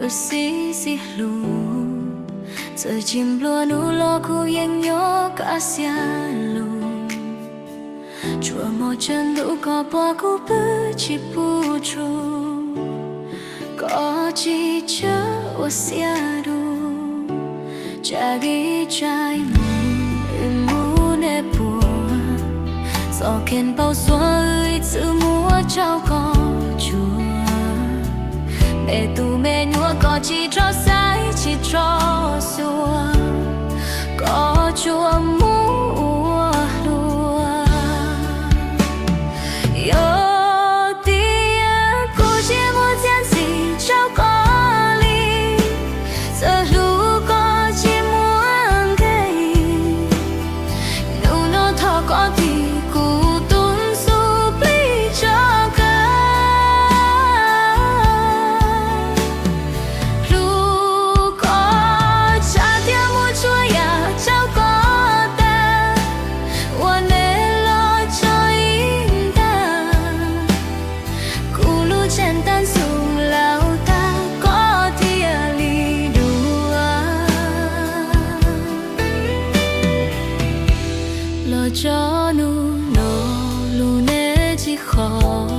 Ua xib xib hlub, txawm tsis nplua nuj los kuv yeej nyob kaj siab lug. Tsuas hmo tsawg ntuj koj pom kuv pw tsis pub tsuj, koj tsis tshua ua siab dub. Tsam ib tsam mus wb mus neb puag, txoj kev npau suav wb ib txwm muab rau koj tsuag. Me tus me nyuam koj tsis txhob xaiv tsis txhob xuas, koj tsuas mus ua hluas. Yog tias kuv tsis muaj txiaj ntsim rau koj li, txawm hlub koj tsis muaj nqe, hnub no thov koj thim kuv tus ntxub plig tso kawg. Hlub koj tshaj thiab muaj txhua yam rau koj tag, ua neb los tso ib ntag. Kuv lub tsev tab ntxuj laus tag koj thiaj li dua. Los tso hnub no lub neej tsis khov,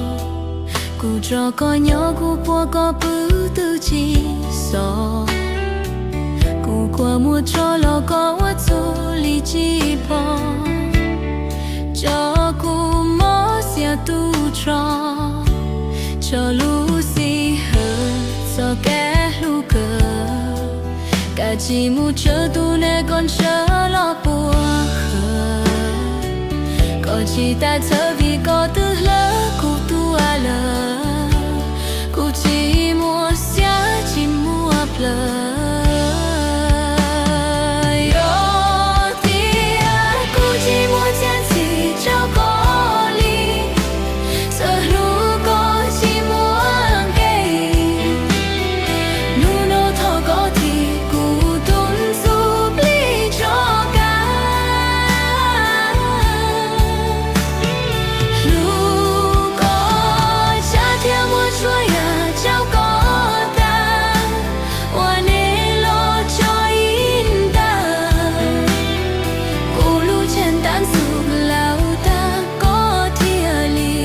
kuv tso koj nyob kuv puag koj pw twb tsis xov. Kuv kua muag tso los koj ua txuj li tsis pom, tso kuv mob xiab tu tso, tso lub sij hawm txoj kev hlub kawg. Kav tsij mus tsawv tus neeg koj ntshaw los puag hawm, koj tsis tas txhawb vim koj twb hlawv kuv tuaj lawm. Kuv tsis muaj xiab tsis muaj plawv, yog tias kuv tsis muaj txiaj ntsim rau koj li, txawm hlub koj tsis muaj nqe, hnub no thov koj thim kuv tus ntxub plig tso kawg. Hlub koj tshaj thiab muaj txhua yam rau koj tag, ua neb los tso ib ntag. Kuv lub tsev tab ntxuj laus tag koj thiaj li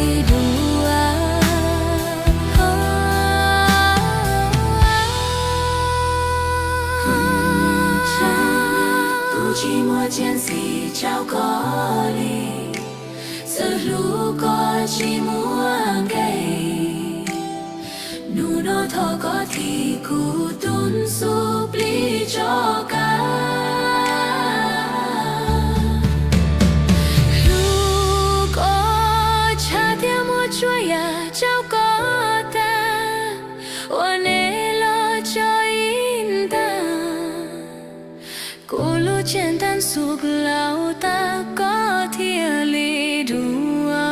dua. Kuv tsis muaj txiaj ntsim rau koj li, txawm hlub koj tsis muaj nqe, hnub no thov koj thim kuv tus ntxub plig tso kawg. Hlub koj tshaj thiab muaj txhua yam rau koj tag, ua neb los tso ib ntag. Kuv lub tsev tab ntxuj laus tag koj thiaj li dua.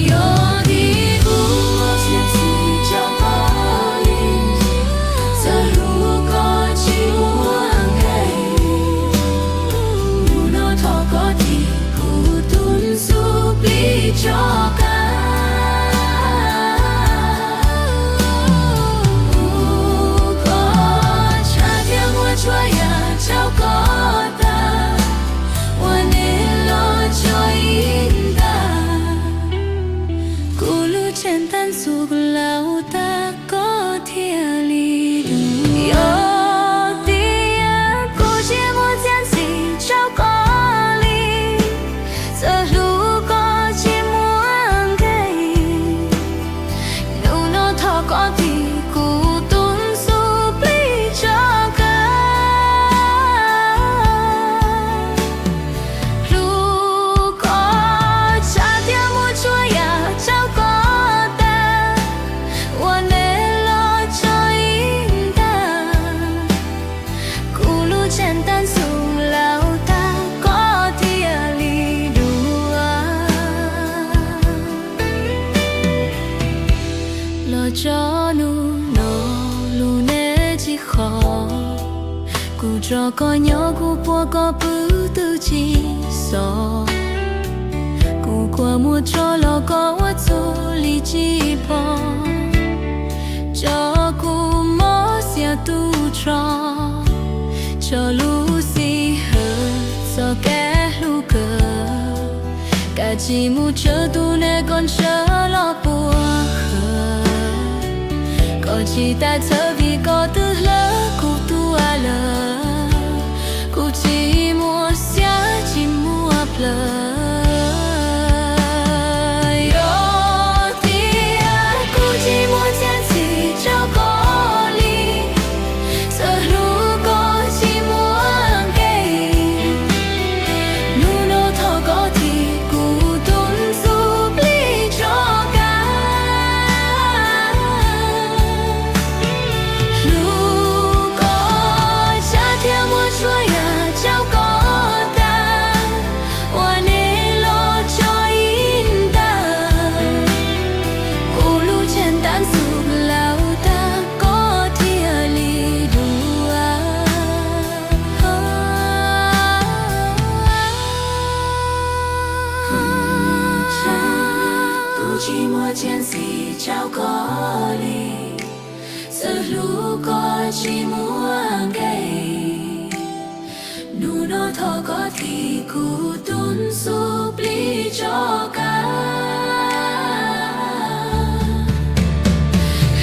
Yog tias kuv muaj txiaj ntsim rau koj li, txawm hlub koj tsis muaj nqe, hnub no thov koj thim kuv tus ntxub plig tso kawg. Hlub koj tshaj thiab muaj txhua yam rau koj tag, ua neb los tso ib ntag. Kuv lub tsev tab ntxuj laus tag koj thiaj li dua. Yog tias kuv tsis muaj txiaj ntsim rau koj li, txawm hlub koj tsis muaj nqe, hnub no thov koj thim kuv tus ntxub plig tso kawg. Hlub koj tshaj thiab muaj txhua yam rau koj tag, ua neb los tso ib ntag. Kuv lub tsev tab ntxuj laus tag koj thiaj li dua. Los tso hnub no lub neej tsis khov, kuv tso koj nyob kuv puag koj pw twb tsis xov. Kuv kua muag tso los koj ua txuj li tsis pom, tso los tso lub sij hawm txoj kev hlub kawg, kav tsij mus tsawv tus neeg koj ntshaw los puag hawm. Koj tsis tas txhawb vim koj twb hlawv kuv tuaj lawm, kuv tsis muaj xiab tsis muaj plawv. Yog tias kuv tsis muaj txiaj ntsim rau koj li, txawm hlub koj tsis muaj nqis, hnub no thov koj thim kuv tus ntxuj plig rov qab. Hlub koj tshaj thiab muaj tsuas yam rau koj tag, ua neeg los tso ib ntag. Kuv lub tsev ntab ntxug laus tag koj thiaj li dua. Kuv tsis muaj txiaj ntsim rau koj li, txawm hlub koj tsis muaj nqis, hnub no thov koj thim kuv tus ntxuj plig rov qab.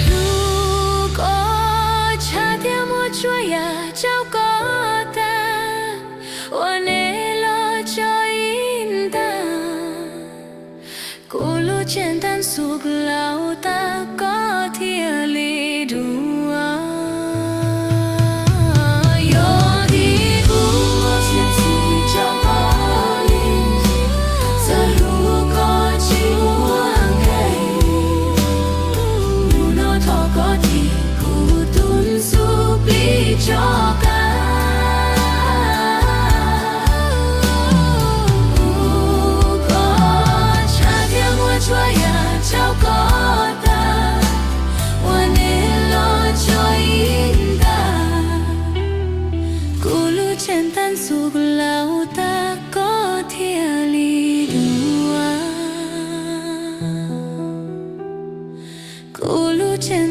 Hlub koj tshaj thiab muaj tsuas yam rau koj tag, ua neeg los tso ib ntag. Kuv lub tsev ntab ntxug laus tag koj thiaj li dua. Yog tias kuv muaj txiaj ntsim rau koj li, txawm hlub koj tsis muaj nqis, hnub no thov koj thim kuv tus ntxuj plig rov qab. Hlub koj tshaj thiab muaj tsuas yam rau koj tag, ua neeg los tso ib ntag. Kuv lub tsev ntab ntxug laus tag koj thiaj li dua. Kuv lub tsev